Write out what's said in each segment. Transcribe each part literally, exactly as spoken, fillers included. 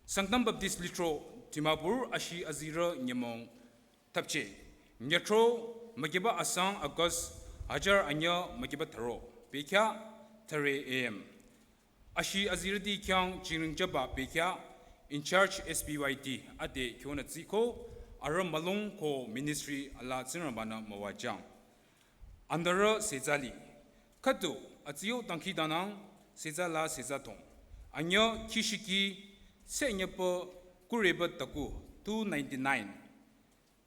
Sangtam Baptist Lithro, Dimapur, ashi azirü nyümong thapche. Nyüthro, mükiba asang August, hajar anyü mükiba tharo, pekya thare A M. Ashi azirüti khyang jingring jaba pekya, in charge S B Y D, ade kyona tsiko, arü mülung ko ministry ala Tsingrangbanü müwajang. Andarü sezali. Khüdu, atsiyo dangkhidangnang, sezala sezatong. Anyü kishiki, senyüpa kureba taku, two ninety-nine.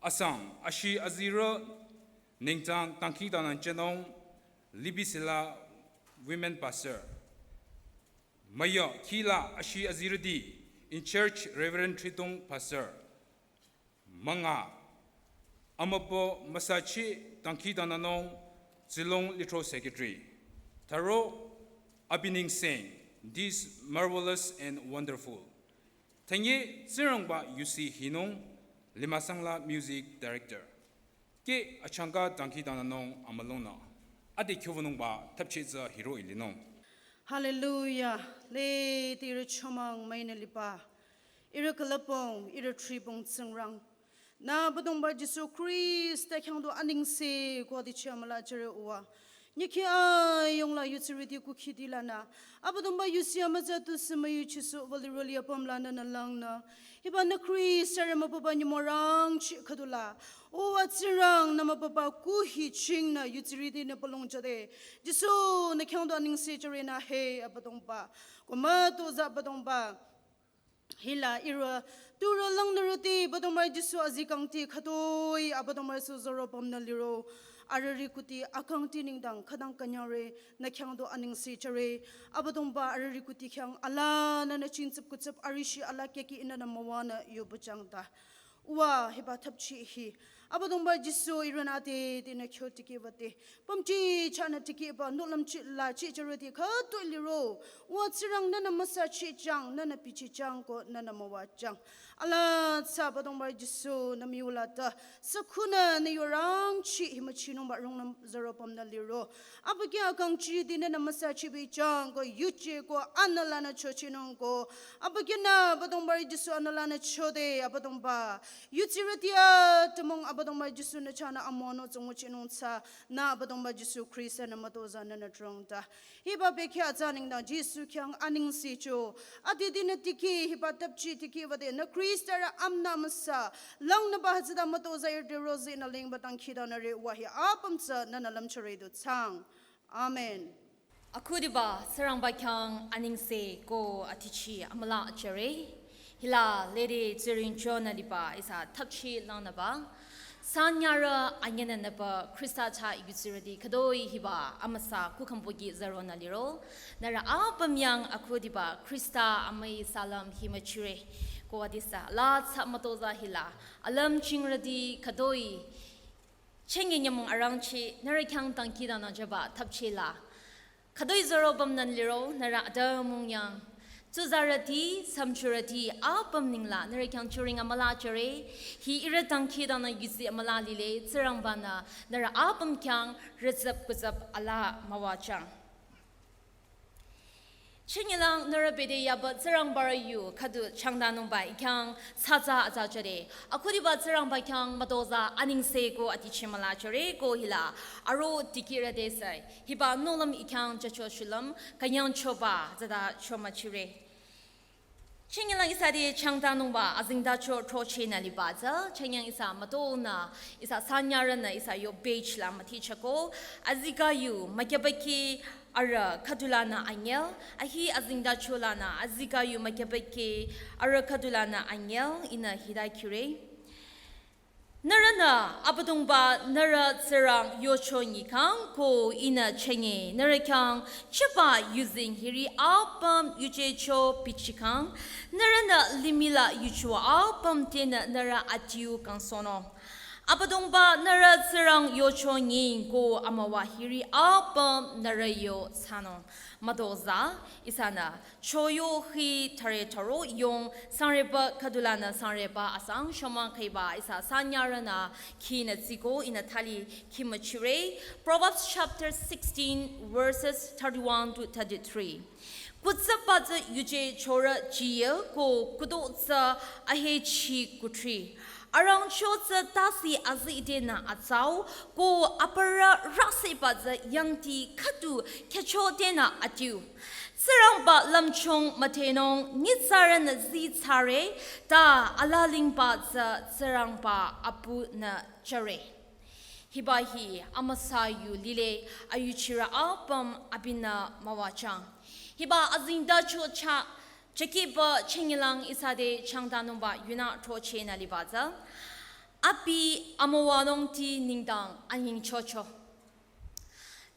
Asang, ashi azirü, nengtang dangkhidangnang chenong, Libisela Women Pastor. Maya, kila, ashi azirüti, in charge Reverend Tritong Pastor. Manga, amüpo müsachi dangkhidangnangnung Zilong Lithro Secretary. Tharo, Abining Singh, this marvelous and wonderful. Thangi Tsingrangba yusi hinung, Limasangla Music Director. Ke achangka dangkhidangnangnung amülungnü. Ade kyovanungba thapche tsü hiro ilinung. Hallelujah. Le ti ihrü chomang müinü liba. Ihrü külüpong, ihrü tribong Tsingrang. Nü Abüdongba Jisu Khrista khyang du anengse ko adichi amüla jüre uwa. Nyikhi ayongla yutsirüti kukhiti lanü. Abüdongba yusi amütsa tusü müyuchisu vali roli apüm lanü nü langnü. Hiba nü Khrista re mübüba nyümong rangchi khüdula. Uwa Tsingrang nü mübüba kuhi chingnü yutsirüti nü pulong jüde. Jisu nü khyang du anengse jüre nü he Abüdongba. Ko mütozah Abüdongba. Hila ihrü, turü langnürüti, Abüdongba Jisu azikangti khütoi, Abüdongba Jisu zoro pümnü liro, arüh rikuti akangti nengdang khütang künyangre, nü khyang du anengse jüre, Abüdongba arüh rikuti khyang alanü nü chingtsüp kutsüp arishi ala keki inü nü müwanü yobüjangta. Uwa hiba thapchi hi, Abüdongba Jisu ihrünü ade, de nü kyo tiki wate, pümchi chanü tikiba, nohlüm chi la chi jürüti khütoi liro. Uwa Tsingrang nünü müsachichang, nünü pichichang ko nünü müwajang. Ala tsü Abüdongba Jisu nü miulata. Sakhunü nü yorangchi himüchinungba rungnüm zoro pümnü liro. Abükyü akangchi di nünü müsachibichang ko yuje ko anülanü chochinung ko. Abükyünü Abüdongba Jisu anülanü chode Abüdongba. Yutsirüti atümung Abüdongba Jisu nü chanü amono tsungwüchinung tsü. Nü Abüdongba Jisu Khrista nü mütozah nünü trongta. Hiba bekya atsa nengdang Jisu khyang anengse cho. Adidinü tiki hiba thapchi tiki wade nü Khrista re amnü müsa. Langnüba hütsüta mütozah irde rozi nü lingba dangkhidangnangre uwa hi apüm tsü nünü lümchore du tsang. Amen. Akhudiba Tsingrangba khyang anengse ko adichi amüla jüre. Hila lede ziring jonü liba ihsa thapchi langnüba. Sanyarü anyenü nüba Khrista chah yutsirüti khütoi hiba amüsa kukhümbogi zaronü liro. Nührü apüm yang akhudiba Khrista amüi salam himüchire. Ko adisa la tsü mütozah hila. Alüm chingrüti khütoi. Chengi nyümong arangchi, nührü khyang dangkhidangnang jüba thapchi la. Khütoi zoro pümnü liro, nührü atümung yang. Tsuzarüti, samchurüti, apüm ningla, nührü khyang churing amüla jüre, hi ihrü dangkhidangnang yusi amüla lile, Tsingrangbanü, nührü apüm khyang, rütsüp kutsüp ala müwajang. Chengilang nührü bede yaba Tsingrangba rü yu khüdu changdanungba i khyang tsatsa atsa jüre. Akhudiba Tsingrangba khyang mütozah anengse ko adichi amüla jüre ko hila aro dikirü desai. Hiba nohlüm i khyang jücho shulüm künyangchoba zada chomüchire. Chengilang ihsa de changdanungba azengtacho throchehnü liba tsü, chengilang ihsa mütonü, ihsa sanyarünü ihsa yo page la mütichako, azikyu mükyübeki arüh khüdulanü angel, ahi azengtacholanü, azikyu mükyübeki arüh khüdulanü angel, ihnü hita kire. Nührünü Abüdongba nührü Tsingrang yocho nyikhang ko ihnü chengi nührü khyang chiba yuzeng hiri apüm yujecho bichikhang, nührünü limih la yucho apüm tenü nührü adiu kangsohnung. Abüdongba nührü Tsingrang yocho nying ko amüwa hiri apüm nührü yo thsanung. Mütozah ihsanü choyo hi thare tharo yong sangreba khüdulanü sangreba asang shomang khaiba ihsa sanyarünü khinü tsiko ihnü thali khimüchire. Proverbs chapter sixteen, verses thirty-one to thirty-three. Kutsüba tsü yuje chorü jiye ko kudo tsü ahechi kutri. Arangcho tsü tasi azi denü atsau ko aparü rüsiba tsü yangdi khüdu khyücho denü atiu. Tsingrangba lümchung müdhenung nyitsarünü zii tsare ta alalingba tsü Tsingrangba abinü jüre. Hiba hi amüsa yu lile, ayuchirü apüm abinü müwajüng. Hiba azengtacho chah, chakeba chengilang ihsa te changtanungba yunü throchehnü liba tsü, abi amüwanungti nengdang anyingchocho.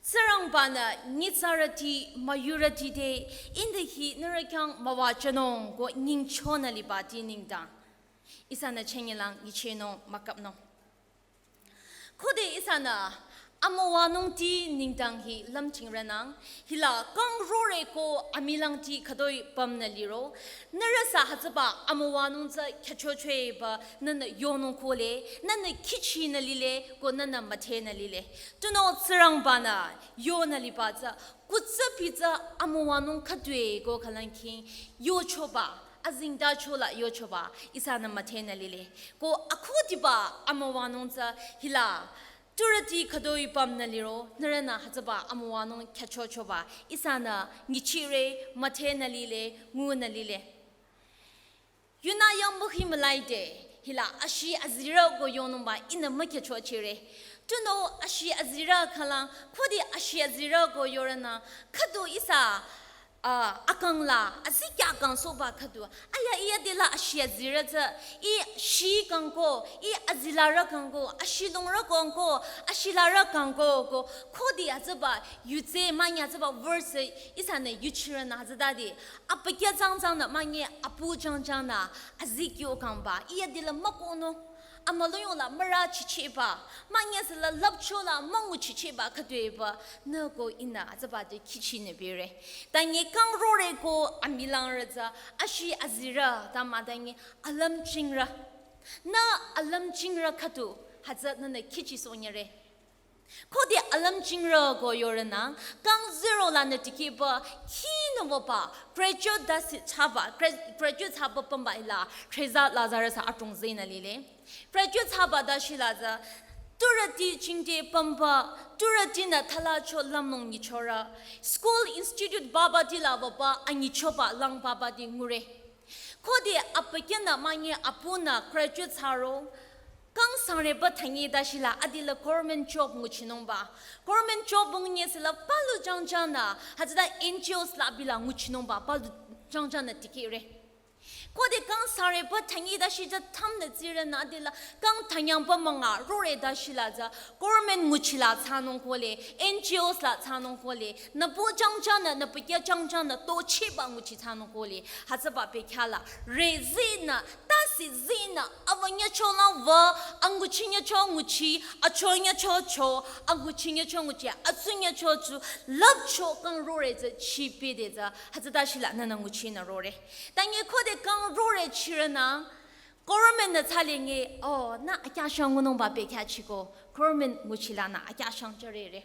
Tsingrangbanü nyitsarüti müyurüti te ihnü hi nührü khyang müwajünung ko nyingchonü libati nengdang ihsanü chengilang nyichehnung mükapnung. Khode ihsanü amüwanungti nengdang hi lümchingrenang, hila kangrore ko amilangti khütoi pümnü liro, nührüsü hütsüba amüwanung tsü khyüchochoeba nühnü yonung kohle, nühnü kihchinü lile ko nühnü müdhenü lile. Tunüo Tsingrangbanü yonü liba tsü kutsüpi tsü amüwanung khütoi ko khülangkhing yochoba, azengtacho la yochoba ihsanü müdhenü lile. Ko akhudiba amüwanung tsü hila turüti khütoi pümnü liro, nührünü hütsüba amüwanung khyüchochoba ihsanü nyichire, müdhenü lile, ngunü lile. Yunü yangbu hi mülaide, hila ashi azirü ko yonungba ihnü mükhyüchochire. Tunüo ashi azirü khülang, khode ashi azirü ko yorünü, khüdu ihsa, a, akang la, azikyah akang sohba khüdu. Aya, ih adila ashi azirü tsü, ih shi kangko, ih azilarü kangko, ashilungrü kangko, ashilarü kangko, ko, khode hütsüba yutse manya hütsüba verse ihsanü yuchirünü hütsütade, abükyü jangjang nü manye apu jangjang nü azikyo kangba, ih adila mükohnung. Amülung yola mürü chichehba, manye süla lüpcho la müngu chichehba khütoiba, nü ko ihnü hütsüba te kihchinü bire. Tangi kangrore ko amilangrü tsü, ashi azirü, ta mah tangi alümchingrü. Nü alümchingrü khüdu, hütsü nühnü kihchisohnyire. Khode alümchingrü ko yorünü, kang zero lanü tikehba, khinü wüba, graduate tase thsaba, gra-, graduate thsaba pümba hila, treza lazarüsü atung zenü lile. Graduate thsaba tashi la tsü, turüti jingte pümba, turütinü thalicho lümnung nyichorü, school institute babati la wüba, anyichoba lang babati ngure. Khode abükyünü manye apunü graduate thsaro, kang sangreba thangi tashi la adila government job nguchinungba. Government job ngunye süla palu jangjang nü, hütsüta N G Os la bila nguchinungba, palu jangjang nü tikehre. Khode kang sangreba thangi tashi tsü thamnü tsirünü adila kang thanyangba münga rore tashi la tsü government nguchila thsanung kohle, N G Os la thsanung kohle, nüpu jangjang nü, nüpukyü jangjang nü, tochiba nguchi thsanung kohle, hütsüba bekhyah la, re zinü, tase zinü, awü nyicho la wü, anguchi nyicho nguchi, acho nyicho cho, anguchi nyicho nguchi, atsu nyicho tsu, lüpcho kangrore tsü chipede tsü, hütsüta shila nünü nguchinü rore. Tangi khode kangrore chirünü, government nü thsalenge, oh, nü akyahshang ngunungba bekhyah chiko, government nguchilanü akyahshang jürere.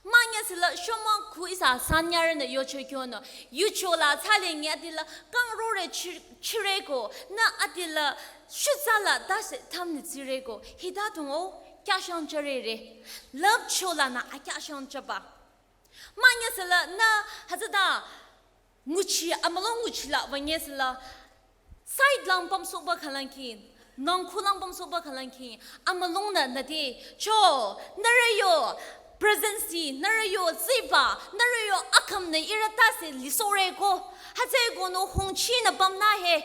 Manye süla shomang khu ihsa sanyarünü yocho kyonü, yucho la thsalenge adila kangrore chi-, chireko, nü adila shutsa la tase thamnü tsireko, hita tungo kyahshang jürere. Lüpcho lanü akyahshang jüba. Manye süla nü hütsüta nguchi, amülung nguchila wünye süla, side lang pümsohba khülangkhi, nangkhu lang pümsohba khülangkhi, amülungnü nüte, cho, nührü yo, presidency, nührü yo, ziba, nührü yo, akhümnü ihrü tase lisohreko, hütsüeko nü hongchinü pümnü he,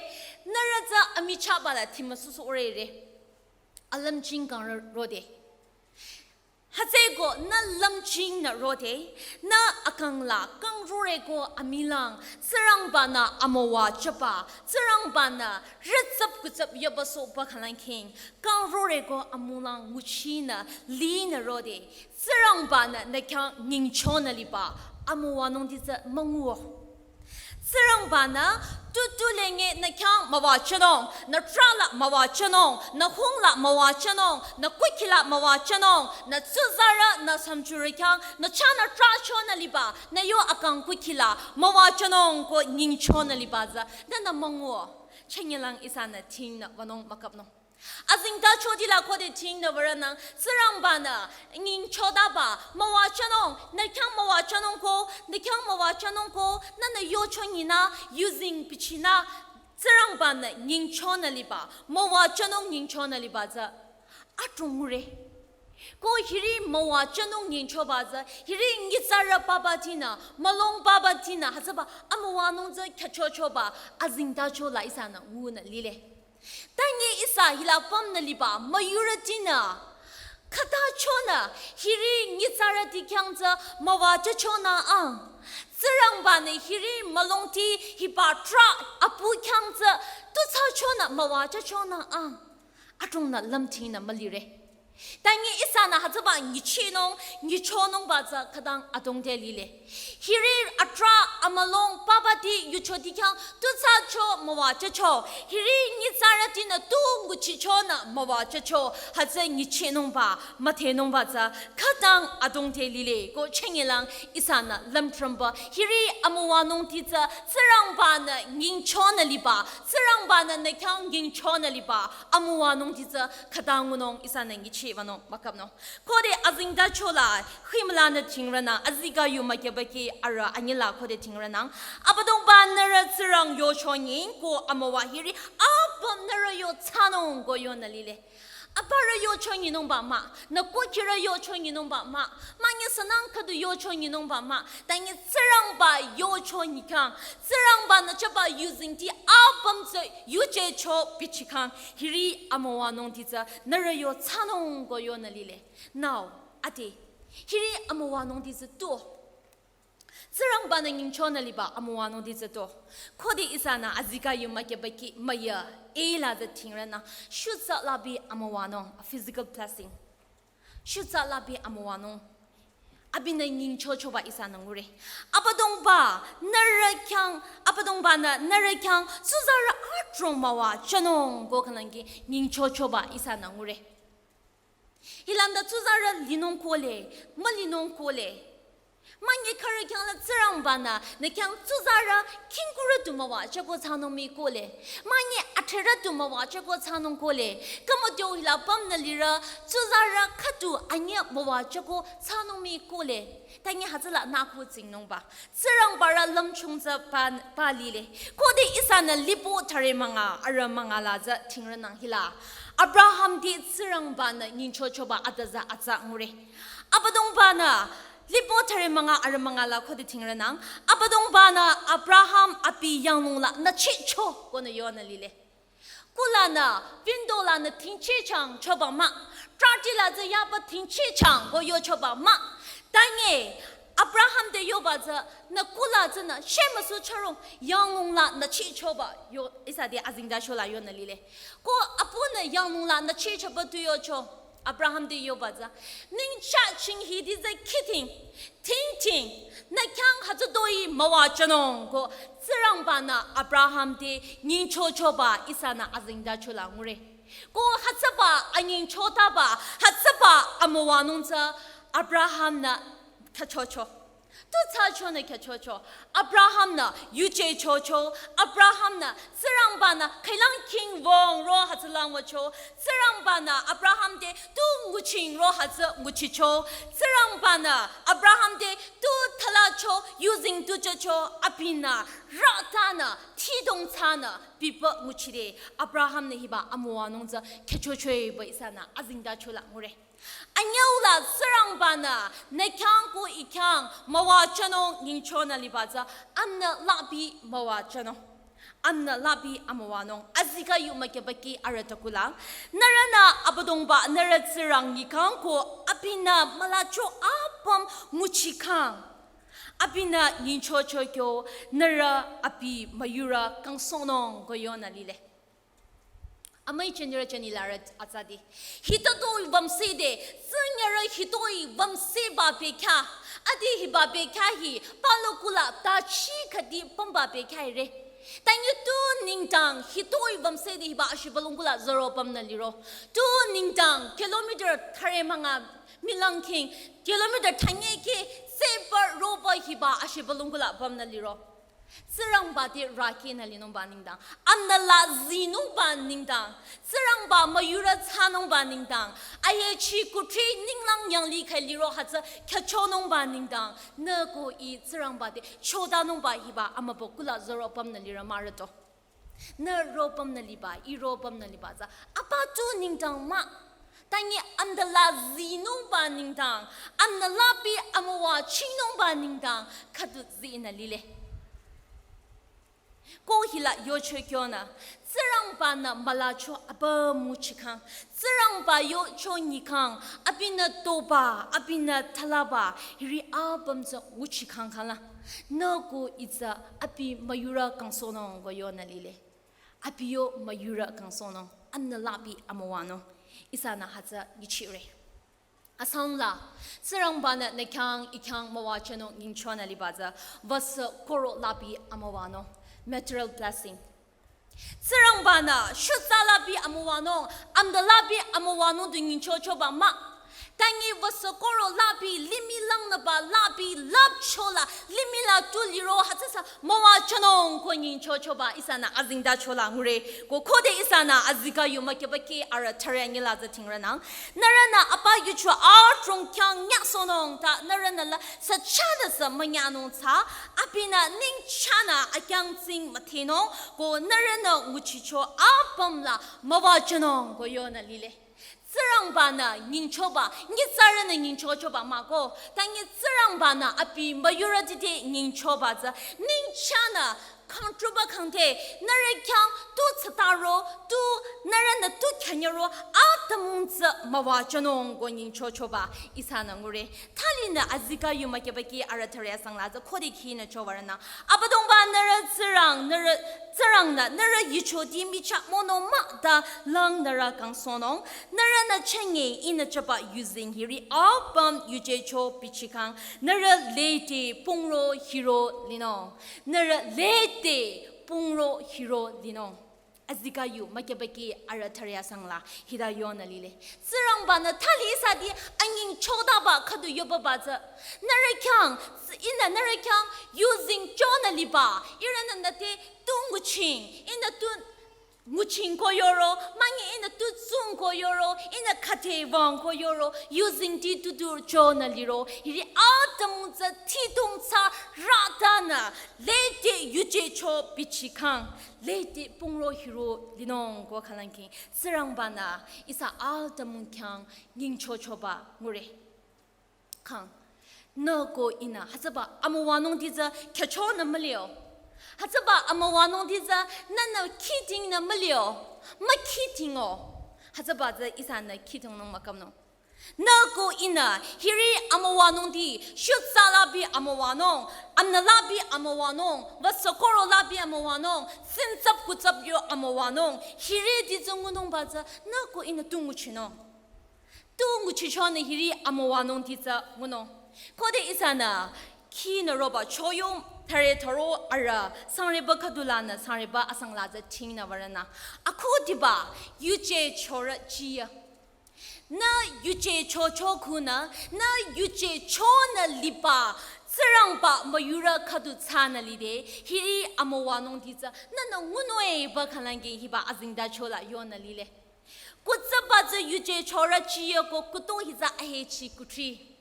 nührü tsü amichahba la thimüsusohrere. Alümching kangrü rode. Hütsüeko nü lümchingnü rode, nü akang la kangrore ko amilang, Tsingrangbanü amüwa jüba, Tsingrangbanü rütsap kutsap yaba sohba khülangkhing, kangrore ko amülang nguchinü linü rode, Tsingrangbanü nü khyang nyingchonü liba, amüwanungti tsü münguo. Tsingrangbanü tutu lenge nü khyang müwajünung, nü trah la müwajünung, nü hung la müwajünung, nü kuki la müwajünung, nü tsuzarü, nü samchurü khyang, nü chahnü trahchonü liba, nü yo akang kuki la müwajünung ko nyingchonü liba tsü, nünü müngu, chenyelang ihsanü tingnü wünung müküpnung. Azengtacho tila khode tingnü würünang, Tsingrangbanü nyingchotaba, müwajünung, nü khyang müwajünung ko, nü khyang müwajünung ko, nünü yocho nyinü, yuzeng bichinü, Tsingrangbanü nyingchonü liba, müwajünung nyingchonü liba tsü, adrong ngure. Ko hiri müwajünung nyingchoba tsü, hiri nyitsarü papatinü, mülung papatinü, hütsüba, amüwanung tsü khyüchochoba, azengtacho la ihsanü ngunü lile. Tanyi ihsa hila pümnü liba müyurütinü, khütachonü, hiri nyitsarüti khyang tsü müwajüchonü ang. Tsingrangbanü hiri mülungti hiba trah apu khyang tsü, tuthsachonü müwajüchonü ang. Adrongnü lümtingnü mülire. Tanyi ihsanü hütsüba nyichinung, nyichonungba tsü khütang adrong te lile. Hiri atrah amülung papati yuchoti khyang tuthsacho müwajücho. Hiri nyitsarütinü tu nguchichonü müwajücho. Hütsü nyichinungba, müdhenungba tsü khütang adrong te lile. Ko chenyelang ihsanü lümtrümba. Hiri amüwanungti tsü Tsingrangbanü nyingchonü liba. Tsingrangbanü nü khyang nyingchonü liba. Amüwanungti tsü khütang ngunung ihsanü nyichibanung müküpnung. Khode azengtacho la, himlanü tingrünü, azikeh yu mükyübaki arüh anyila khode tingrünü. Abüdongba nührü Tsingrang yocho nying ko amüwa hiri, apüm nührü yo thsanung ko yonü lile. Aparü yocho nyinungba mah, nü kukirü yocho nyinungba mah, münyi sünang khüdu yocho nyinungba mah, tanyi Tsingrangba yocho nyikhang, Tsingrangbanü chaba yuzengti apüm tsü yuje cho bichikhang, hiri amüwanungti tsü nührü yo thsanung ko yonü lile. Now, ade, hiri amüwanungti tsü tu. Tsingrangbanü nyingchonü liba amüwanungti tsü tu. Khode ihsanü azikeh yu mükyübaki müya, ela tsü tingrünü, shutsa labi amüwanung, a physical blessing. Shutsa labi amüwanung. Abinü nyingchochoba ihsanü ngure. Abüdongba, nührü khyang, Abüdongbanü, nührü khyang, tsuzarü adrong müwajünung ko khanangki nyingchochoba ihsanü ngure. Hilanda tsuzarü linung kohle, mülinung kohle. Münyi khürü khyang la Tsingrangbanü, nü khyang tsuzarü khingkurü tu müwajüko thsanung mii kohle. Münyi athrerü tu müwajüko thsanung kohle. Khümütyo hila pümnü lirü, tsuzarü khüdu anyi müwajüko thsanung mii kohle. Tanyi hütsüla nü ku tsingnungba. Tsingrangbarü lümchung tsü pa, pa lile. Khode ihsanü Lipoh thüre münga, arüh münga la tsü tingrünü hila. Abrahamti Tsingrangbanü nyingchochoba ade tsü atsa ngure. Abüdongbanü, Lipoh thüre münga arüh münga la khode tingrünü. Abüdongbanü Abraham abi yanglung la nüchicho konü yonü lile. Kulanü, window lanü tingchichang choba mah. Trahti la tsü yaba tingchichang ko yochoba mah. Tanyi, Abraham te yoba tsü, nü kula tsünü, shemüsu chürong, yanglung la nüchichoba yo, ihsa te azengtacho la yonü lile. Ko apunü yanglung la nüchichoba tu yocho, Abraham te yoba tsü, ningchah ching hiti tsü khiting, tingting, nü khyang hütsütoi müwajünung ko, Tsingrangbanü Abraham te nyingchochoba ihsanü azengtacho la ngure. Ko hütsüba anyingchotaba, hütsüba amüwanung tsü Abrahamnü khyüchocho. Tuthsachonü khyüchocho. Abrahamnü yujechocho. Abrahamnü Tsingrangbanü khüilang khingwüng ro hütsülang wücho. Tsingrangbanü Abraham te tu nguching ro hütsü nguchicho. Tsingrangbanü Abraham te tu thalacho yuzeng tu chocho. Abinü ratanü tidong thsanü biba nguchire. Abrahamnü hiba amüwanung tsü khyüchochoe ba ihsanü azengtacho la ngure. Anyüu la Tsingrangbanü nü khyang ko ih khyang müwajünung nyingchonü liba tsü amnü labi müwajünung. Amnü labi amüwanung. Azikeh yu mükyübaki arüh te kula. Nührünü Abüdongba nührü Tsingrang nyikhang ko abinü mülacho apüm nguchikhang. Abinü nyingchocho kyo nührü abi müyurü kangsohnung ko yonü lile. Amüi jünirü jünilarü atsati. Hitütoi wümside, tsingnyürü hitoi wümsiba bekhyah. Ade hiba bekhyah hi, palu kula tachi khüdi pümba bekhyah ire. Tangi tu ningtang hitoi bamsede hiba ashibülung kula zero pamnü liro. Tu ningtang kilometer thare manga milang king kilometer thanye ke sepa roba hiba ashibülung kula pamnü liro. Tsingrangba te raki nü linungba ningtang. Amnü la zinungba ningtang. Tsingrangba müyurü thsanungba ningtang. Aye chi kutri ninglang yangli khai liro hütsü khyüchonungba ningtang. Nü ko i Tsingrangba te chodanungba hiba amübükuh la zoro pamnü lirü mah rüto. Nü ro pamnü liba, i ro pamnü liba tsü. Apa tu ningtang mah. Tangi amdala zinungba ningtang. Amnü lapi amüwa chingnungba ningtang. Khüdu zinü lile. Ko hila yocho kyonü, Tsingrangba-nü mülacho apüm nguchikhang, Tsingrangba yocho nyikhang, abinü toba, abinü thalaba, hiri apüm tsü nguchikhang khala. Nü ko i tsü abi müyurü kangsohnung ko yonü lile. Abi yo müyurü kangsohnung, amnü lapi amüwanung. Ihsanü hütsü nyichire. Asangla, Tsingrangba-nü nü khyang i khyang müwajünung nyingchonü liba tsü, vasa koro lapi amüwanung, material blessing. Tsingrangba-nü shutsa lapi amüwanung, amda lapi amüwanung du nyingchochoba mah. Tangi vasa koro lapi, limih langnüba lapi, lapchola, limih la tu liro hütsüsa müwajünung ko nyingchochoba ihsanü azingdachola ngure. Ko khode ihsanü azika yu mükebaki arüh thare angila tsü thingrünang. Nührünü apa yucho adrong khyang nyasohnung ta nührünü la sü chanü sü münyanung tsü abinü ningchanü akhyang tsing müthinung ko nührünü nguchicho apüm la müwajünung ko yonü lile. Tsingrangba-nü nyingchoba, nyitsarünü nyingchochoba mah ko, tangi Tsingrangba-nü abi müyurüti te nyingchoba tsü, ningchanü kangtruba kangte, nührü khyang tu tsataro, tu nührünü tu khyanyaro, atümung tsü müwajünung ko nyingchochoba, ihsanü ngure. Thalinü azika yu mükebaki arüh thare asangla tsü khode khinü chowarünü. Abüdongba nührü Tsingrang, nührü Tsingrang-nü, nührü yuchoti michah mono mah ta lang nührü kangsohnung, nührünü chenge ihnü chaba yuzeng hiri apüm yuje cho bichikhang, nührü lede pungro hiro linung, nührü lede pungro hiro linung. Azika yu mükebaki arüh thare asangla hita yonü lile. Tsingrangba-nü thali ihsa te anyingchodaba khüdu yobaba tsü. Nührü khyang, ihnü nührü khyang yuzeng chonü liba, ihrünü nü te tu nguching, ihnü tu nguching ko yoro, münyi ihnü tu tsung ko yoro, ihnü khüte wüng ko yoro, yuzengti tu tu chonü liro, hiri atümung tsü thitung tsü ratanü, lede yuje cho bichikhang, lede pungro hiro linung ko khalangki, Tsingrangba-nü ihsa atümung khyang nyingchochoba ngure. Khang, nü ko ihnü hütsüba amüwanungti tsü khyüchonü mülio. Hütsüba amüwanungti tsü nünü khitingnü mülio. Mükhitingo. Hütsüba tsü ihsanü khitingnung mükümnung. Nü ko ihnü hiri amüwanungti, shutsa lapi amüwanung, amna lapi amüwanung, vasa koro lapi amüwanung, sintsap kutsap yo amüwanung, hiriti tsü ngunungba tsü, nü ko ihnü tu nguchinung. Tu nguchichonü hiri amüwanungti tsü ngunung. Khode ihsanü khinü roba choyong thare tharo arüh sangreba khüdulanü sangreba asangla tsü thingnü würünü. Akhudiba yuje chorü chiya. Nü yuje chocho khunü, nü yuje chonü liba, Tsingrangba müyurü khüdu thsanü lide, hiri amüwanungti tsü, nünü ngunoeba khalangki hiba azingdachola yonü lile. Kutsaba tsü yuje chorü chiya ko kuto hi tsü ahechi kutri.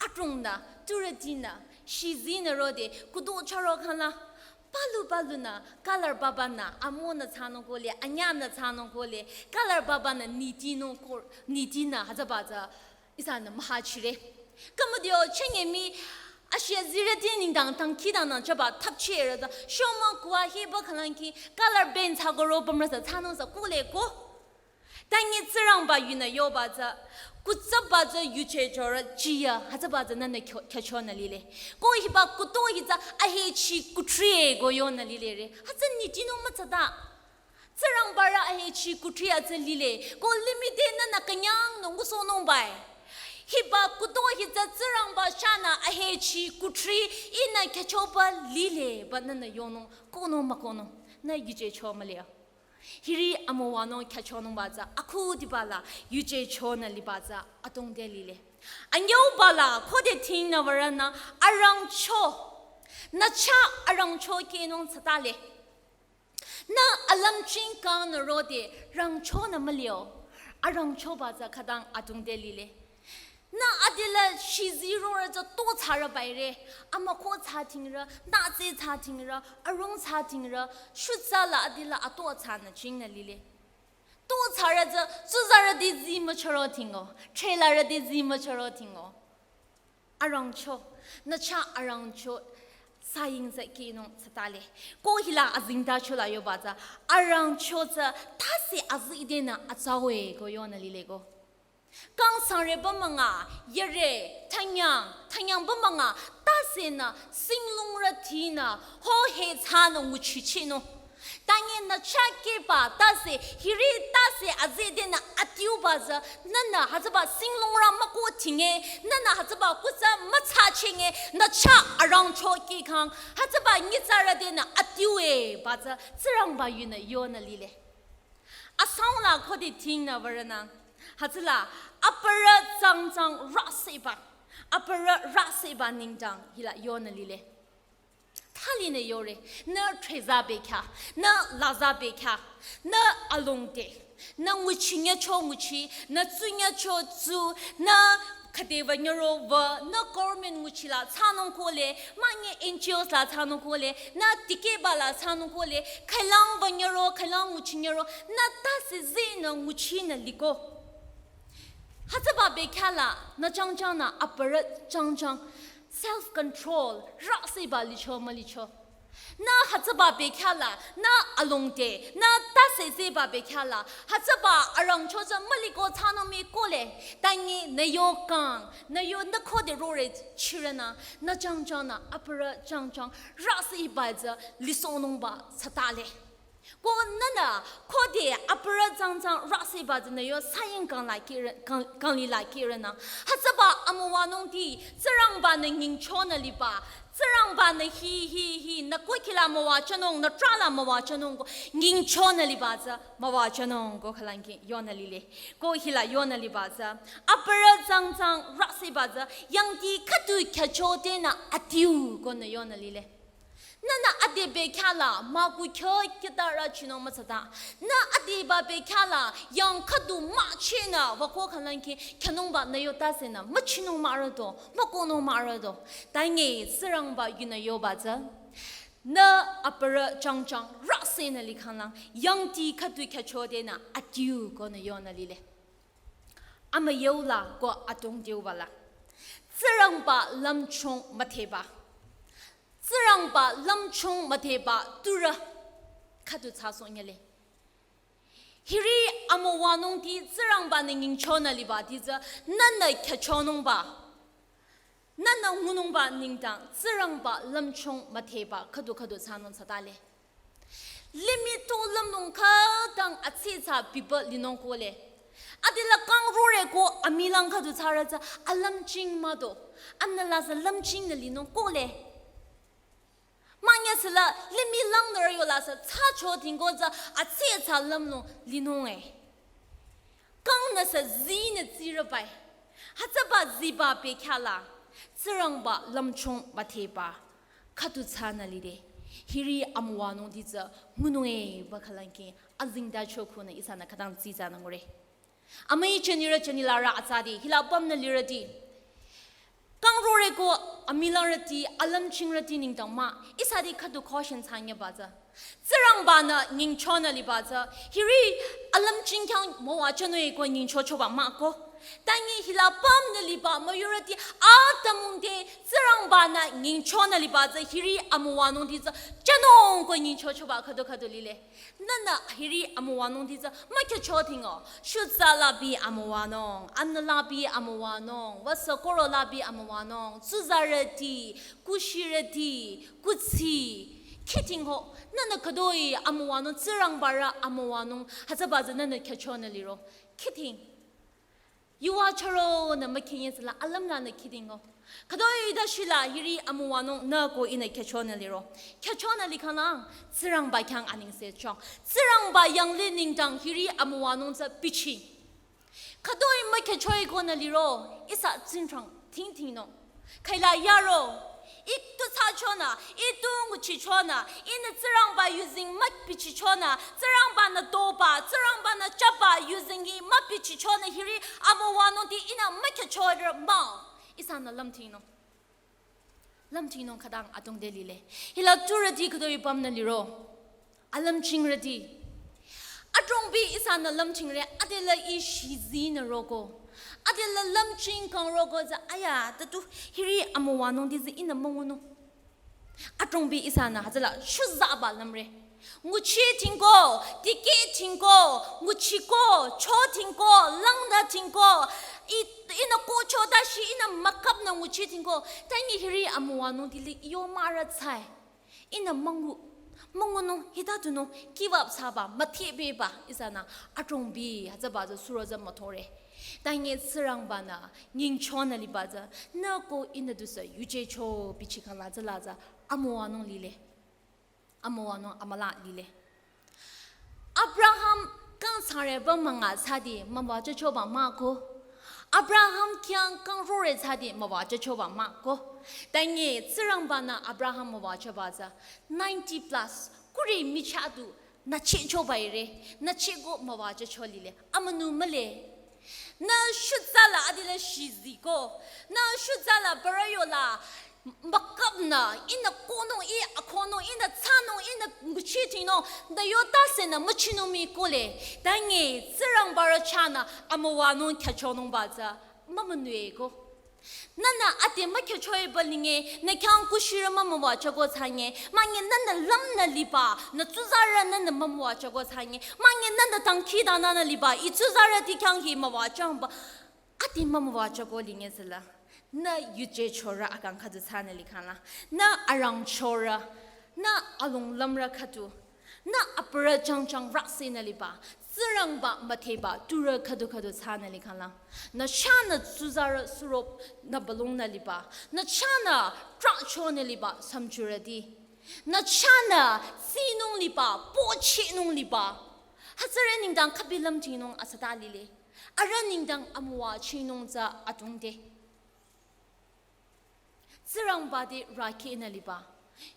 Adrongnü, turütinü, shizinü rode, kuto charo khala. Palu palunü, color babanü, amonü thsanung kole, anyanü thsanung kole, color babanü nitinung ko, nitinü, hütsüba tsü, ihsanü mühachire. Kümüdio, chenge mi, ashia zirüti nengdang tangkhidangnang chaba thapchirü tsü, shoma kua hiba khalangki, color ben thsagoro bamrü tsü thsanung tsü kole ko. Tangi Tsingrangba yunü yoba tsü, kutsaba tsü yuje chorü chiya, hütsüba tsü nünü kyo-, khyüchonü lile. Ko hiba kuto hi tsü ahechi kutri ko yonü lile re. Hütsü nitinung mütsata. Tsingrangba rü ahechi kutri hütsü lile. Ko limih te nünü künyangnung ngusohnungbai. Hiba kuto hi tsü Tsingrangba chahnü ahechi kuthri ihnü khyüchoba lile ba nünü yonung, konung mükonung, nü yuje cho müle. Hiri amüwanung khyüchonungba tsü akhudiba la yuje chonü liba tsü atongde lile. Anyüuba la khode thingnü würünü arangcho. Nü chah arangcho kehnung tsütale. Nü alümching kangnü rode rangchonü mülio. Arangchoba tsü khütang atongde lile. Nü adila shizi rorü tsü to thsarü baire. Amüko thsa thingrü, nütse thsa thingrü, arung thsa thingrü, shutsa la adila ato thsanü chingnü lile. To thsarü tsü, tsuzarü te zi müchoro thingo, threlarü te zi müchoro thingo. Arangcho, nü chah arangcho, saying tsü kehnung tsütale. Ko hila azengtacho la yoba tsü, arangcho tsü tase azidenü atsawe ko yonü lile ko. Kang sangre ba münga, yere, thanyang, thanyang ba münga, tasenü, singlungrütinü, ho he thsanü nguchichinung. Tangi nü chah kehba tase, hiri tase azidenü atiuba tsü, nünü hütsüba singlungrü müko thinge, nünü hütsüba kuthsa müthsachinge, nü chah arangcho kehkhang, hütsüba nyitsarü tenü atiue ba tsü, Tsingrangba yunü yonü lile. Asang la khode thingnü würünü, hütsüla, aparü tsangtsang rüseba, aparü rüseba nengdang hila yonü lile. Thali nü yore, nü threza bekhyah, nü laza bekhyah, nü alongde, nü nguchi nyacho nguchi, nü tsu nyacho tsu, nü khüde wü nyüro wü, nü government nguchi la thsanung kohle, manye N G Os la thsanung kohle, nü dikehba la thsanung kohle, khülang wü nyüro, khülang nguchi nyüro, nü tase zinü nguchinü liko. Hütsüba bekhyah la, nü changchangnü aparü changchang, self control, rüseba licho mülicho. Nü hütsüba bekhyah la, nü alongde, nü tase zeba bekhyah la, hütsüba arangcho tsü müliko thsanung mii kohle, tangi nü yo kang, nü yo nü khode rore chirünü, nü changchangnü aparü changchang, rüseba tsü lisohnungba tsütale. Ko nünü khode aparü tsangtsang rüseba tsü nü yo saying kang la kire, kang, kang li la kirünü. Hütsüba amüwanungti, Tsingrangba nü nyingchonü liba, Tsingrangba nü hi, hi, hi, nü kuki la müwajünung, nü trah la müwajünung ko, nyingchonü liba tsü, müwajünung ko khülangi yonü lile. Ko hila yonü liba tsü, aparü tsangtsang rüseba tsü, yangdi khüdu khyüchodenü atiu konü yonü lile. Nünü ade bekhyah la, müku kyo kita rüchinung mütsata. Nü adeba bekhyah la, yang khüdu müchinü, wüko khülangi, khyünungba nü yo tasenü, müchinung mürüdo, mükonung mürüdo. Tangi Tsingrangba yunü yoba tsü. Nü aparü changchang, rüsenü likhanglang, yangdi khüdu khyüchodenü, atiu konü yonü lile. Amüyeu la ko atongdiuba la. Tsingrangba lümchung müdheba. Tsingrangba lümchung müdheba turü khüdu thsasoh nyüle. Hiri amüwanungti Tsingrangba nü nyingchonü libati tsü nünü khyüchonungba. Nünü ngunungba nengdang Tsingrangba lümchung müdheba khüdu khüdu thsanung thsatale. Limih tu lümlong khütang atsatsa biba linung kohle. Adela kangrore ko amilang khüdu thsarü tsü alümching mado. Anüla tsü lümching nü linung kohle. Manyasüla limih langnürü yola tsü thsacho tingko tsü atsatsa lümlong linung e. Kangnü tsü zinü tsirübai. Hütsüba ziba bekhyah la Tsingrangba lümchung müdheba khüdu thsanü lide. Hiri amüwanungti tsü ngunung e ba khülangi azengtacho khunü ihsanü khütang tsitsanü ngure. Amüi jünirü jünilarü atsati hila apümnü lirüti. Kangrore ko amilangrüti, alümchingrüti nengdang mah, ihsati khüdu caution thsanyüba tsü. Tsingrangba nü nyingchonü liba tsü, hiri alümching khyang müwajünung e ko nyingchochoba mah ko. Tangi hila apümnü liba müyurüti atümung te Tsingrangba nü nyingchonü liba tsü, hiri amüwanungti tsü, jünung ko nyingchochoba khüdu khüdu lile. Nünü hiri amüwanungti tsü mükhyücho tingo. Shutsa labi amüwanung, anü labi amüwanung, wüsü koro labi amüwanung, tsuzarüti, kushirüti, kuthsi, khiting ho. Nünü khütoi amüwanung, Tsingrangbarü amüwanung, hütsüba tsü nünü khyüchonü liro. Khiting. Yuva chüronü mükhinyesüla alümlanü khidingo. Khütoi da shila hiri amüwanung nü ko ihnü khyüchonü liro. Khyüchonü likhanglang, Tsingrangba khyang anengse chong. Tsingrangba yanglih nengdang hiri amüwanung tsü bichi. Khütoi mükhyüchoi konü liro, ihsa tsingdhing tingtingnung. Khaila yaro, ih tu thsachonü, ih tu nguchichonü, ihnü Tsingrangba yuzeng mübichichonü, Tsingrangba-nü doba, Tsingrangba-nü chaba yuzeng hi mübichichonü hiri amüwanungti ihnü mükhyüchorü mah. Ihsanü lümtingnung. Lümtingnung khütang adrong te lile. Hila turüti khütoi pümnü liro. Alümchingrüti. Adrongbi ihsanü lümchingre, adela ih shizinü roko. Adela lümching kang roko tsü aya, tatu hiri amüwanungti tsü ihnü müngunung. Adrongbi ihsanü hütsüla shuzaba lümre. Nguchitingko, dikehtingko, nguchiko, chotingko, langdatingko, i-, ihnü kocho dashi ihnü mükapnü nguchitingko, tangi hiri amüwanungti li yo mara tsai. Ihnü müngu, müngunung, hita tunung, give up thsaba, müthebeba, ihsanü, adrongbi, hütsüba tsü suro tsü müthore. Tangi Tsingrangba-nü, nyingchonü liba tsü, nü ko ihnü dusü, yujecho, bichikhangla tsüla tsü, amüwanung lile. Amüwanung amüla lile. Abraham kang thsare ba münga thsadi, müwajüchoba mah ko. Abraham khyang kang rore thsadi, müwajüchoba mah ko. Tangi Tsingrangba-nü Abraham müwajüba tsü, ninety plus, kuri michah du, nü chehchoba ire, nü chehko müwajücho lile, amünü mühle. Nü shutsala adila shiziko, nü shutsala barayola, mükapnü, ihnü konung, ih akonung, ihnü thsanung, ihnü nguchitingnung, nü yo tasenü müchinung mii kohle, tangi Tsingrangba rü chahnü amüwanung khyüchonungba tsü, mümünue ko. Nühnü ade mükhyüchoiba linge, nü khyang kushirü mümüwajüko thsange, müngi nühnü lümnü liba, nü tsuzarü nühnü mümüwajüko thsange, müngi nühnü dangkhidangnangnü liba, ih tsuzarüti khyang hi müwajüba, ade mümüwajüko linge tsüla. Nü yujechorü akang khüdu thsanü likhangla. Nü arangchorü, nü alonglümrü khüdu. Nü aparü jangjang raksinü liba, Tsingrangba mütheba, turü khüdu khüdu thsanü likhangla. Nü chahnü tsuzarü surop nü balongnü liba, nü chahnü trahchonü liba, samchurüti. Nü chahnü tsinung liba, pochehnung liba. Hütsüre nengdang khübi lümtingnung asüta lile. Arüh nengdang amüwajünung tsü adrong te. Tsingrangba te rükhinü liba.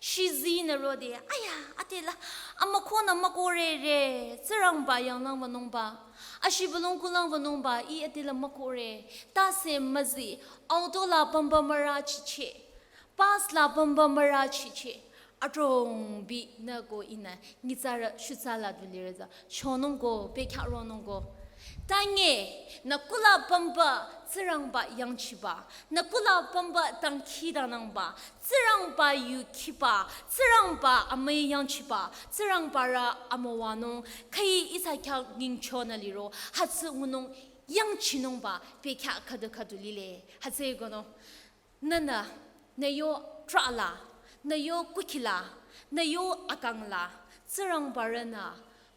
Shizinü rode, aya, adela, amükonü mükorere, Tsingrangba yanglang wünungba. Ashibülung kulang wünungba, ih adela mükore. Tase müzi, auto la pümba mürachiche. Bus la pümba mürachiche. Adrongbi nü ko ihnü, nyitsarü shutsala du lirü tsü. Chonung ko, bekhyah ronung ko. Tangi, nü kula pümba Tsingrangba yangchiba, nü kula pümba dangkhidangnangba, Tsingrangba yu khiba, Tsingrangba amüi yangchiba, Tsingrangba rü amüwanung, khüi ihsa khyang nyingchonü liro, hütsü ngunung yangchinungba, bekhyah khüdu khüdu lile, hütsü konü. Nühnü, nü yo trahla, nü yo kukhila, nü yo akangla, Tsingrangba rünü,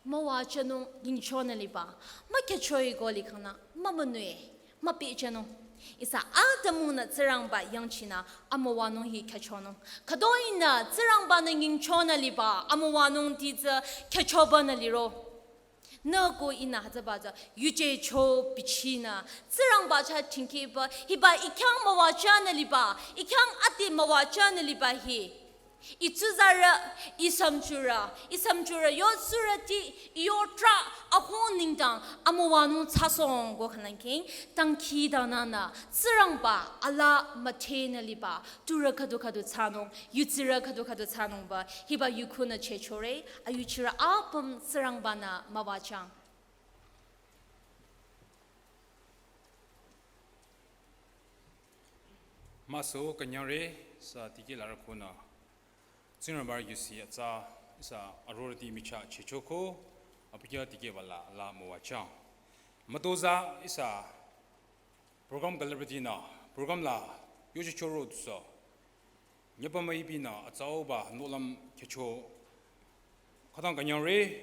müwajünung nyingchonü liba, mükhyüchoi ko likhangla, mümünue, müpehjünung. Ihsa atümungnü Tsingrangba yangchinü, amüwanung hi khyüchonung. Khütoinü Tsingrangba-nü nyingchonü liba, amüwanungti tsü khyüchobanü liro. Nü ko ihnü hütsüba tsü, yujecho bichinü, Tsingrangba chah tingkiba, hiba ih khyang müwajünü liba, ih khyang ade müwajünü liba hi. Ih tsuzarü, ih samchurü, ih samchurü, yo tsurüti, ih yo trah, ahung nengdang, amüwanung thsasohng ko khülangking, dangkhidangnangnü, Tsingrangba, ala müdhenü liba, turü khüdu khüdu thsanung, yutsirü khüdu khüdu thsanungba, hiba yukhunü chehchore, ayuchirü apüm Tsingrangba-nü müwajüng. Maso künyangre sa tikehlarü khunü. Tsingrangba yusi atsa ihsa arorüti michah chehchoko, abükyü tikehba la la müwajüng. Mütozah ihsa program celebrity nü, program la yuchichoro tusü. Nyüpa müipinü atsauba nohlüm khyücho. Khütang künyangre,